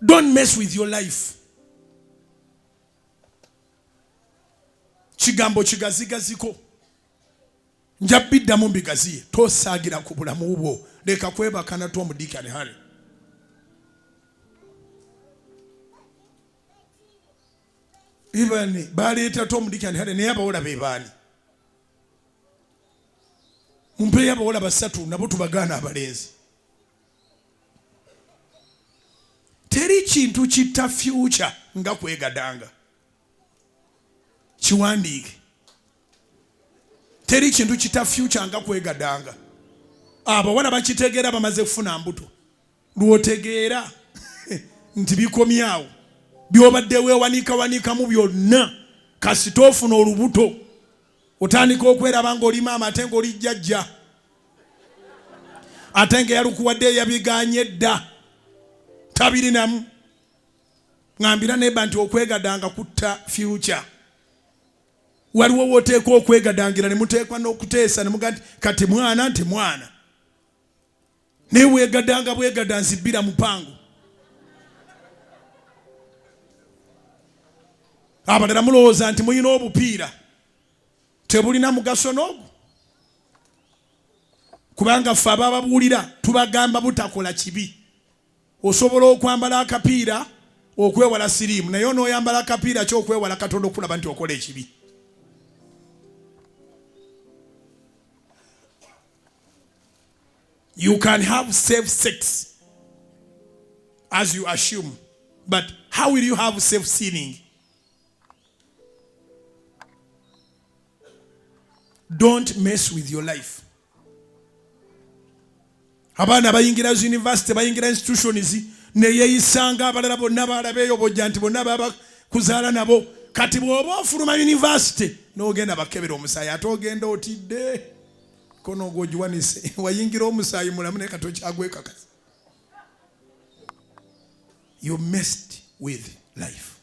Don't mess with your life. Kigambo kigazigaziko. Nja biddamu mbigaziye. Tosaagira ku bulamu bwo. Leka kwebaka na Tom, Dick and Harry. Even baleeta Tom, Dick and Harry naye abawala be baani? Mumpeeyo abawala basatu nabo tubagaana abalenzi. Teri kintu kitta future nga kwegadanga. Kiwandiike. Teri kintu kitta future nga kwegadanga. Abawala bakitegeera bamaze kufuna mbuto. Lw'otegeera nti bikomyawo by'obadde weewanikawanikamu byonna, kasita ofuna olubuto otandika okweraba ng'oli maama ate ng'oli jjajja, ate nga eyalukuwadde yabiganye dda, tabirinamu. Ŋambira neba nti okwegadanga kutta future. Waliwo w'oteekwa okwegadangira ne muteekwa n'okuteesa ne mugamba nti kati mwana nti mwana. Naye weegadanga bwegadanzi bbira mupango. Abalala mulowooza nti mulina obupiira, tebulina mugaso n'ogu, kubanga ffe abababuulira tubagamba butakola kibi. Osobola okwambala akapiira okwewala siriimu, naye onooyambala akapiira ki okwewala Katonda okulaba nti okola ekibi? You can have safe sex as you assume, but how will you have safe sinning? Don't mess with your life. Abaana bayingira university, bayingira institutions, neyeyisanga abalala bonna balaba eyo bojja nti bonna baba kuzaala nabo. Kati bw'oba ofuluma university n'ogenda bakebera omusaayi, ate ogenda otidde kono ogwogiwanise wayingira omusaayi mulamu naye kati okyagwekakasa. You messed with life.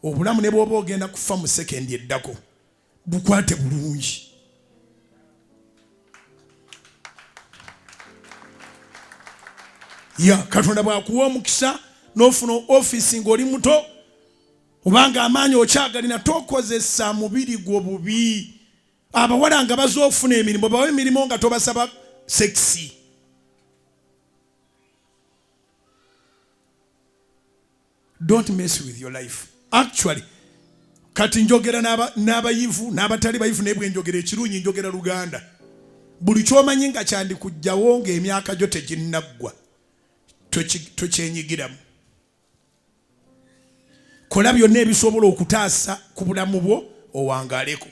Obulamu ne bw'oba ogenda kufa mu sekendi eddako, bukwate bulungi. Ya Katonda bw'akuwa omukisa n'ofuna ofiisi ng'oli muto, obanga amaanyi okyagalina, tokozesa mubiri gwo bubi. Abawala nga baze ofuna emirimu, bawe emirimu nga tobasaba sexy. Don't mess with your life. Actually, kati njogera n'abayivu n'abatali bayivu, naye bwe njogera ekirungi njogera Luganda. Buli ky'omanyi nga kyandikujjawo ng'emyaka gyo teginnaggwa, tokyenyigiramu. Kola byonna ebisobola okutaasa ku bulamu bwo owangaaleko.